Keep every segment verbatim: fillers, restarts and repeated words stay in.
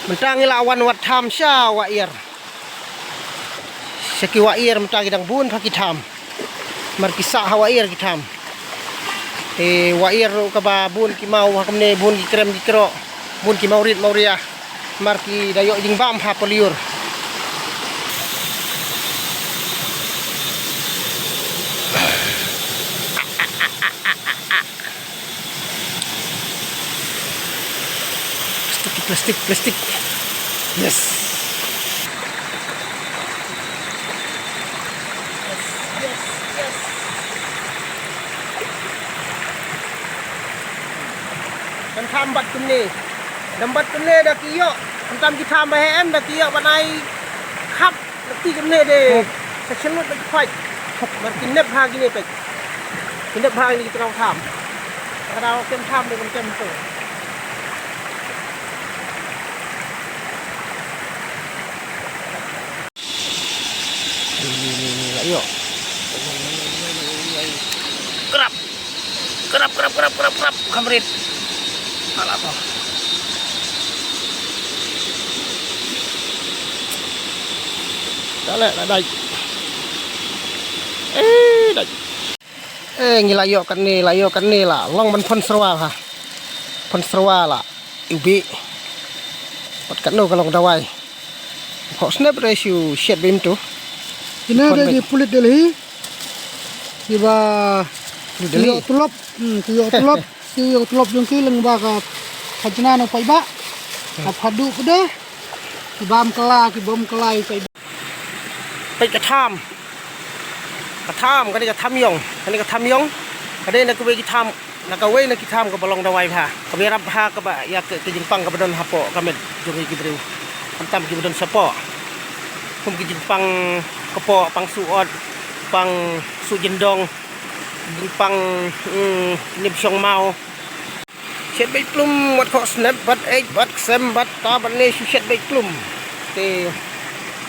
Mynta ngi la wan wad tham sha Wahiar. Sha ki Wahiar mynta ki dang bun bha ki tham. Mar ki sah ha Wahiar ki tham. Te Wahiar ruh kaba bun ki maw ha kumne, bun ki krem ki krok. Bun ki maw rit maw ria. Mar ki da ïoh jingbam ha Paliur. Plastik, plastik, plastik. Yes. Yes, yes, yes. Kan tham bad kumne. Dang bad kumne da ki ïoh. Kan tham ki tham ba heh em da ki ïoh ban ai khap. Lati kumne de. Hmm. Sa shen lut bad khwai. Mar ki nep ha kine pek. Ki nep ha kine ki tnong tham. Ka daw kem tham de kem tu. Ni, ni, ni, ni, ayo. Krap. Krap, krap, krap, krap, krap. Kham rit. Alah tu. Dah lah, dah dai. Eh, dai. Eh, ngi la ïoh katne, la ïoh katne la. Long ban phon syrwa ha. Phon syrwa la. Iwbih. Pat katno ka long dawai. Hok snep re shu shet bim tu. Ina da ki pulit Delhi. Kiba Pulit Delhi. Ïoh tulop. Hmm, ki ïoh tulop. Ki ïoh tulop jong ki leng ba ka khajna no paidbah. Ka phadu pde. Ki bam kala, ki bom kala i paidbah. Peit ka tham. Ka tham, kane ka tham ïong. Kane ka tham ïong. Ka dei na kawei ki tham, na kawei na ki tham kaba long dawai bha. Kaba ïarap bha kaba ïa ka, ka jingpang kaba don hapoh ka met jong ngi ki briew. Khamtam kiba don shapoh. Kum ki jingpang kpoh, pang suh ot, pang suh jyndong, jingpang, mm, nip shong maw. Shet beit plum wat khoh snep bad eit bad ksem bad ta bad ne shu shet beit plum. Te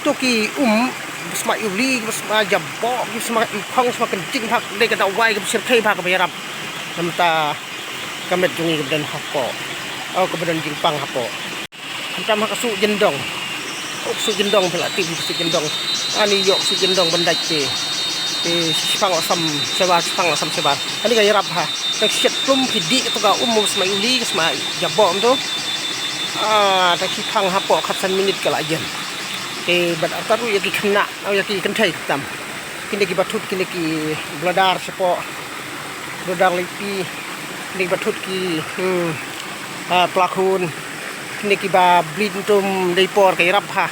to ki um, ba sma iwli, ba sma jabo, ki sma ikhong, sma kynjing bha, dei ka dawai kaba shyrkhei bha kaba ïarap. Namta ka met jong ngi kaba don hapoh. Oh, kaba don jingpang hapoh. Khamtam ha ka suh jyndong. Oh, ka suh jyndong phi la tip ka suh jyndong. Ani ïoh ka suh jyndong ban dait te. Te shiphang la sam shabar, shiphang la sam shabar. Ani ka ïarap ha. Tang shet plum ki dih kato ka um mo sma iwli, ka sma jabo mo to. Ah, tang shiphang hapoh khatsan minit ka la jan. Te bad artat ruh ïa ki khynnah, ïa ki kynthei khamtam. Kine kiba thut kine ki bladar shapoh. Bladar laipi. Kine kiba thut ki, hmm, ah, plakhun. Kine kiba bleed tum dei por ka ïarap ha.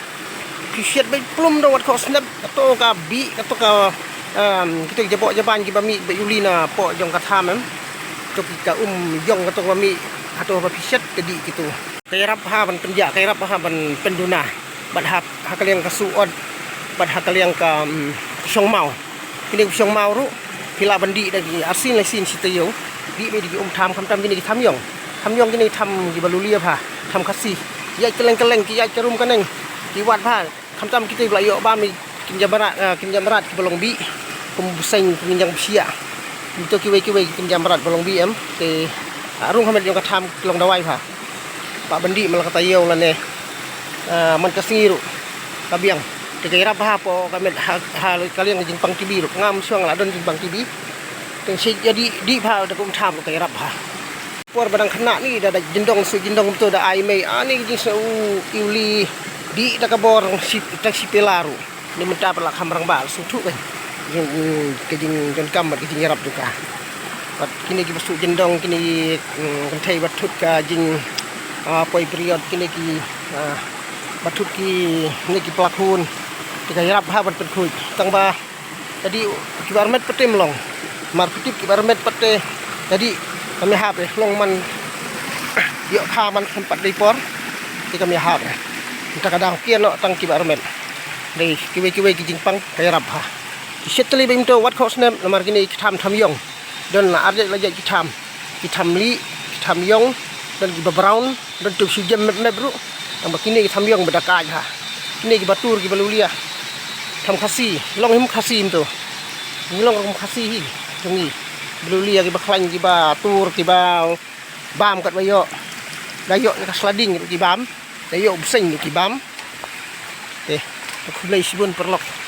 Phi shet beit plum dong wat khoh snep, kato ka bih, kato ka, um, kito ki jabok jaban kiba mih ba iwli na poh jong ka tham em. Kito ki ka um jong kato ka mih, hato ba phi shet ka dih kito. Ka ïarap ha ban pynjah, ka ïarap ha ban pynduna. Bad ha, ha ka liang ka suh ot, bad ha ka liang ka, um, shong maw. Kine ki shong maw ruh, phi lah ban dih da ki arsien laisien shi taïew. Dih beit da ki um tham khamtam kine ki tham ïong. Tham ïong kine ki tham kiba lulia bha, tham Khasi. Ïaid kylleng kylleng, ki ïaid ka rum ka neng, ki wad bha. Khamtam kita ba la ïoh bam ïa ki kynja mrad, ah, kynja mrad kiba long bih. Kum u bseiñ, kum u kynja bshiah. Kumto kiwei kiwei ki kynja mrad ba long bih em. Te, ah, rung ha met jong ka tham ki long dawai bha. Bah ban dih man la ka taïew lane, ah, man ka sngi ruh ka biang. Te ka ïarap bha hapoh ka met ha, ha ka liang ka jingpang T B ruh. Ngam shuwa nga la don jingpang T B. Te shu ïa dih, dih bha da ka um tham ruh ka ïarap bha. Por ba dang khynnah ni da, da jyndong, suh jyndong to da ai mei. Ani ka jingsngew u iwli dih da ka bor shi, tang shi pela ruh. Ni mynta pat la kham rangbah, la sngewthuh ka jing, ka jingdonkam bad ka jingïarap jong ka. Bad kine kiba suh jyndong, kine ki, mm, kynthei ba thut ka jing, ah, poi period, kine ki, ah, ba thut ki, kine ki plakhun. Te ka ïarap bha ban pynkhuid. Tang ba Te dih kiba armet pat te mlong. Mar phi tip kiba armet pat te. Te dih kam ïahap re, long man ïoh kha man khlem pat dei por. Te kam ïahap re. Mynta ka dang kiar noh tang kiba armet. Dei kiwei kiwei ki jingpang ka ïarap bha. Ki shet tylli beit mynta wat khoh snep namar kine ki tham tham ïong. Don la ar jait la jait ki tham. Ki tham lieh, ki tham ïong, don kiba brown. Don tu shu jem mep mep ruh. Tang ba kine ki tham ïong ba da kaid ha. Kine kiba tur kiba lulia. Tham Khasi, long him Khasi him tu. Ngi long ruh kum Khasi hi. Jong ngi. Ba lulia kiba khlaiñ kiba tur kiba bam katba ïoh. Da ïoh ïa ka sla ding ruh ki bam. Te ïoh bseiñ ïa ki bam. Te, khublei shibun paralok.